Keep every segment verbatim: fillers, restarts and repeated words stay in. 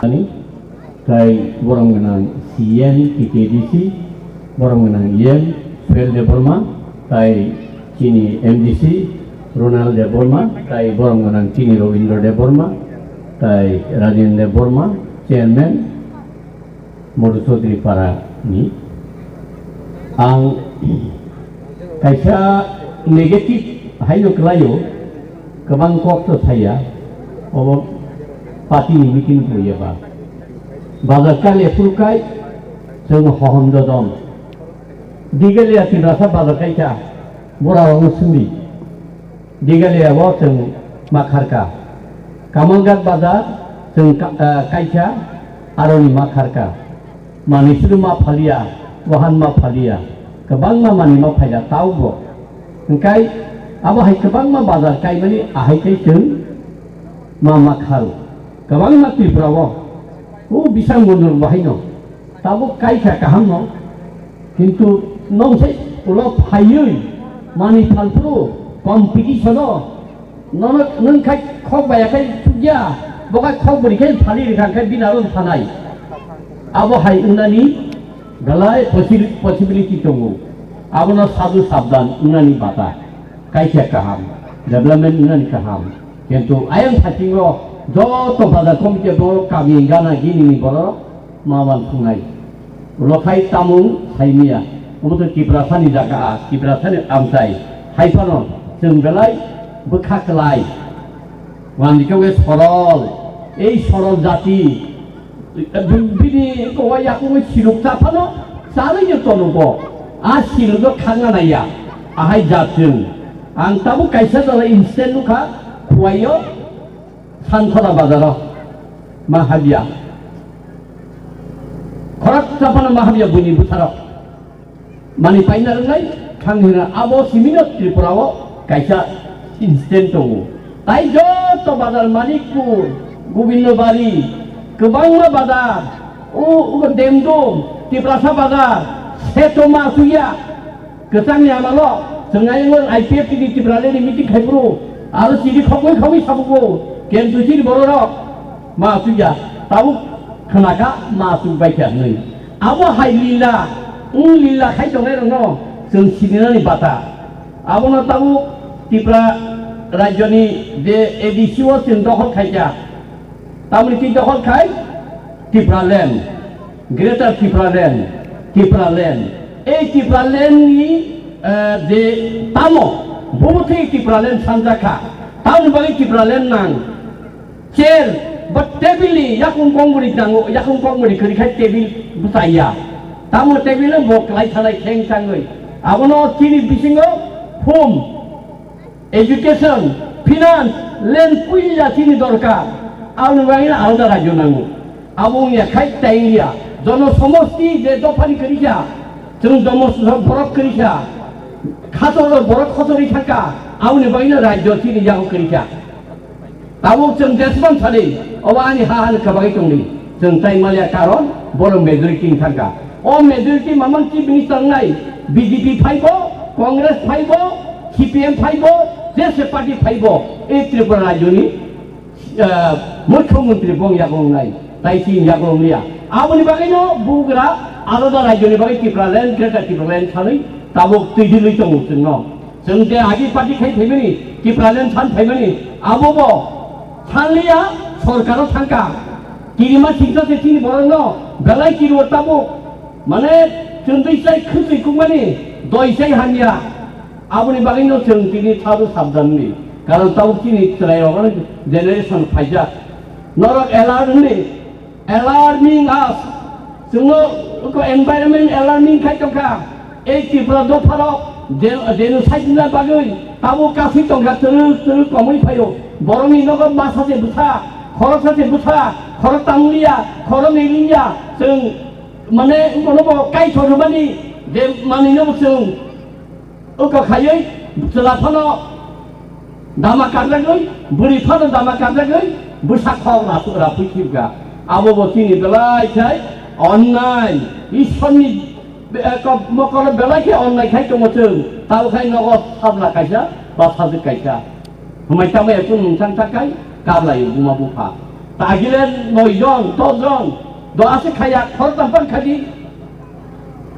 Ani, tai borom gwnang C E M T K D C, borom gwnang E M Suel Debbarma, tai chini M D C Ronald Debbarma, tai borom gwnang chini Robindra Debbarma, tai Rajen Debbarma, Chairman Modhu Chaudhary Para ni. Ang kaisa negative haino kwlaio, kwbang kok to saya, obo party ni meeting khlaiya ba. Bazar kale phuru kai, chwng hohom dodom. Digalia Tiprasa bazar kaisa, bora rokno simi. Digalia o chwng ma kharka. Kamalghat bazar chwng ka-, ah, kaisa aroni ma kharka. Manwi sudu ma phalia, wahan ma phalia, kwbangma manwi ma phaila taubo. Hwnkhe abo hai kwbangma bazar kaimani ahai khe chwng ma ma kharo. Kwbangma Tripura o, o bisang mondol bo haino. Tabuk kaisa kaham no, kintu nong se ulo phaiwi manwi phalphuru competition o nono nwng khai khok baya khai thukya, bo khai khok bwrwi khai phali rikha khai bini aro thanai. Abo hai wngnani belai possi-, possibility tongo. Abono sadu sabdan wngnani bata. Kaisa kaham, development wngnani kaham. Kintu ayang phatingo joto bazar committee bo kami gana gini ni borok ma wan thungnai. Ulo khai tamung saimiya. Omo to Tiprasani jaga a, Tiprasani amchai. Hai phano chwng belai bwkha kwlai. Wandikhe sorol, ei sorol jati, bini kowa yakungwi siluk cha phano chalwi no tono bo. A siluk no khangna naiya, ahai jat chwng. Ang tabuk kaisa jora incident nukha, Khuwaio, Sankhora bazaro, ma habya. Khorok cha phano ma habya buini bwsarok. Mani paina rwnai thang hina abo simino Tripura o kaisa incident tongo. Tai joto bazar Manikpur, Gobindobari, kwbangma bazar, o, o Demdum, Tiprasa bazar, seto ma suya, kwchangni amalo, chwng ayang I P F T ni Tipraland ni meeting khai phuru, aro chini khokwi khokwi sabugo, kentu chini bororok ma suya, tabuk khnaka ma suk baikha hwnwi. Abo hai lila, wng lila khai tongnai rokno chwng sinirani bata. Abono tabuk Tipra rajyoni je A D C o chwng dokhol khaikha. Tamoni twi dokhol khai Tipraland, Greater Tipraland, Tipraland. Ei Tipraland ni, eh, je tamo, bobo thwi Tipraland sanjakha. Tamoni bagwi Tipraland nang. Chair ba table ni yakung kong bwrwi tango, yakung kong bwrwi kwrwi khai table bwchaiya. Tamo table no bo kwlai thalai kheng tangwi. Abono chini bisingo home, education, finance, land puila chini dorkar. Aboni bagwi no alada rajyo nango. Abo wngya khai tai wngya. Jono somosti je dophani kwrwi kha, chwng jomo borok kwrwi kha, khacholo borok khochorwi thangkha. Aboni bagwi no rajyo chini yago kwrwi kha. Tabuk chwng jesmani sadi, obo ani ha hani kwbagwi tongdi. Chwng tai maliya karon, borok majority wng thangkha. O majority mamang chief minister wngnai, B J P phaibo, Congress phaibo, C P M phaibo, jese party phaibo, ei Tripura rajyoni, ah, mukhyamantri bong yago wngnai, tai chini yago wngliya. Aboni bagwino bugra alada rajyoni bagwi Tipraland, Greater Tipraland sanwi tabuk twi dilwi tongo chwngno. Chwng je agi party khai phaimani, Tipraland san phaimani, abo bo sanliya, sorkaro thangkha. Kirima singsa se chini borokno belai kiriwo tabuk. Mane chwng twi chai khwtwi kukmani, doi chai hamya. Aboni bagwino chwng tini sadu sabdan di. Karon tabuk chini chwrairok generation phaijak. Norok alert wngdi. Alarming us. Chwngno oko environment alarming khai tongkha. Ei Tripura dopharok gen-, genocide wngna bagwi tabuk kasui tongkha, twrwk twrwk komui phaio. Borokni nogo masa se bwsa, khoroksa se bwsa, khorok tanglia, khorok niliya. Chwng mane bono bo kaithor rwmani je manwino bo chwng Wngkha khaiwi chwla phano dama karjagwi, bwrwi phano dama karjagwi, bwsa khok rasu-, rapui thibga. Abo bo chini belai khai onnai, Ishwarni be-, eh, kok-, mokolo belai khe onnai khai tongo chwng. Tabo khai nogo sabla kaisa, ba sajwk kaisa. Hwnbai tamo ekun mungsa wngkha khai, kablai buma bupha. Agile noi jon, dos jon, do aswk khaiya, khoroktham phano khaidi.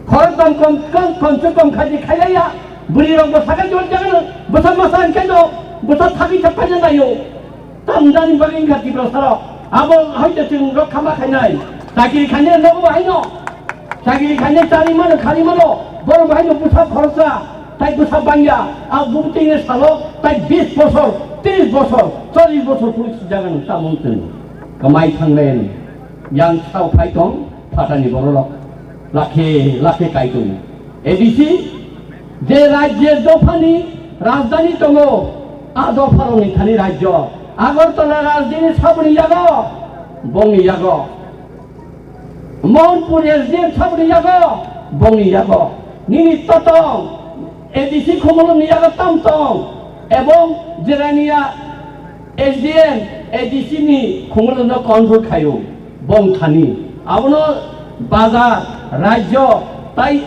Khoroktham kom, kom, kom se kom khaidi khailaiya. Bwrwi rok bo sakha jol jagano, bwsa masa hwnkhe no, bwsa thagwi thak paina naio. Tamjani bagwi wngkha Tiprasarok. Abo haikhe chwng rok khama khainai. Chakiri khainai nogo bo haino. Chakiri khainai chari mano, khari mano. Borok bo haino bwsa khoroksa, tai bwsa bangya. A bubutwini salo tai bis bosor, tris bosor, chollish bosor puri sijagano tamung chwng. Kwmai thanglen. Yang sao phai tong, phatani bororok. Lakhe, lakhe kai tong. A D C, je rajyo dophani rajdhani tongo, a dopharokni thani rajyo. Agartala rajdhani saboni yago, bongni yago. Mohanpur S D M saboni yago, bongni yago. Nini totong, A D C khumulumni yago tam tong. Ebong jeraniya S D M, A D C ni khumulumno control khaio. Bong thani. Abono bazar, rajyo, tai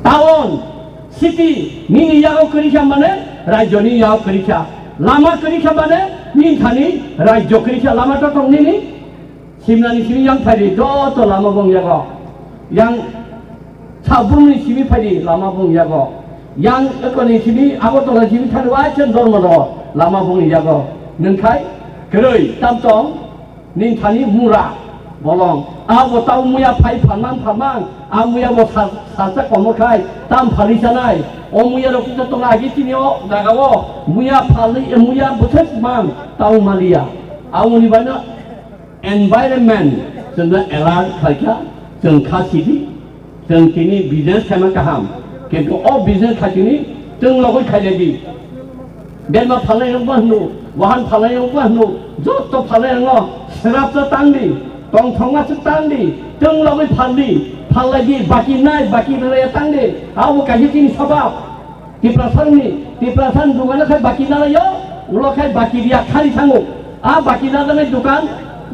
town, city, nini yago kwrwi kha mane, rajyoni yago kwrwi kha. Lama kwrwi kha mane, nini thani rajyo kwrwi kha. Lama to tong nini, Simnani simi yang phaidi, joto lama bong yago. Yang Sabumni simi phaidi, lama bong yago. Yang ekoni simi, Agartala simi thani waisen dormo do, lama bong yago. Nengkhai, kwrwi, tam tong, Nini thani mura bolong. Abo tau muya phai phalmang phalmang. A muya bo sa-, salsa komo khai tam phali sanai. O muya rok kisa tongo agi tini o jaga o. Muya phali, muya bwthwk mang tau maliya. Aboni bagwi no environment chwngno alert khlaikha, chwng kha sidi. Chwng tini business khaima kaham, kintu o business khaitini chwng logoi khailai di. Berma phalnai rok ba hwno, wahan phalnai rok ba hwno, joto phalnai rokno srap ta tang di, tongthokma se tang di, chwng logoi phal di, phallai di, baki nai, baki rwlaiya tang di, abo kaisa chini sabab. Tiprasani, Tiprasani dukano khai baki nalaio, ulo khai baki riya khali thango. A baki najaknai dukan,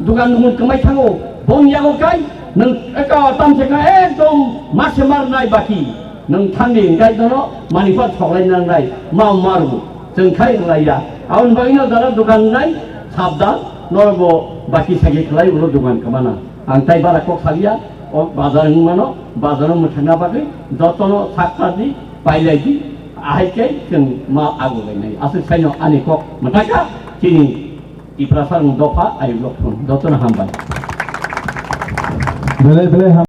dukan dukan kwmai thango. Bong yago kai, nwng eka tamse ka ekdom mase mar nai baki. Nwng thangdi hwnkhe dono manipha thoklai nangnai, ma maru. Chwng khai rwlaiya. Aboni bagwino jara dukan nai, sabdan, norok bo baki sagi khlai ulo dukan kwmana. Ang tai bara kok salia, o bazar wng mano, bazaro mwthangna bagwi jotono sak sak di, pailai di, ahai khe chwng ma ago lainai. Aswk saino ani kok mwthangkha, chini Tiprasa rokni dopha ayuk rok phun. Jotono hambai. Belai belai ham-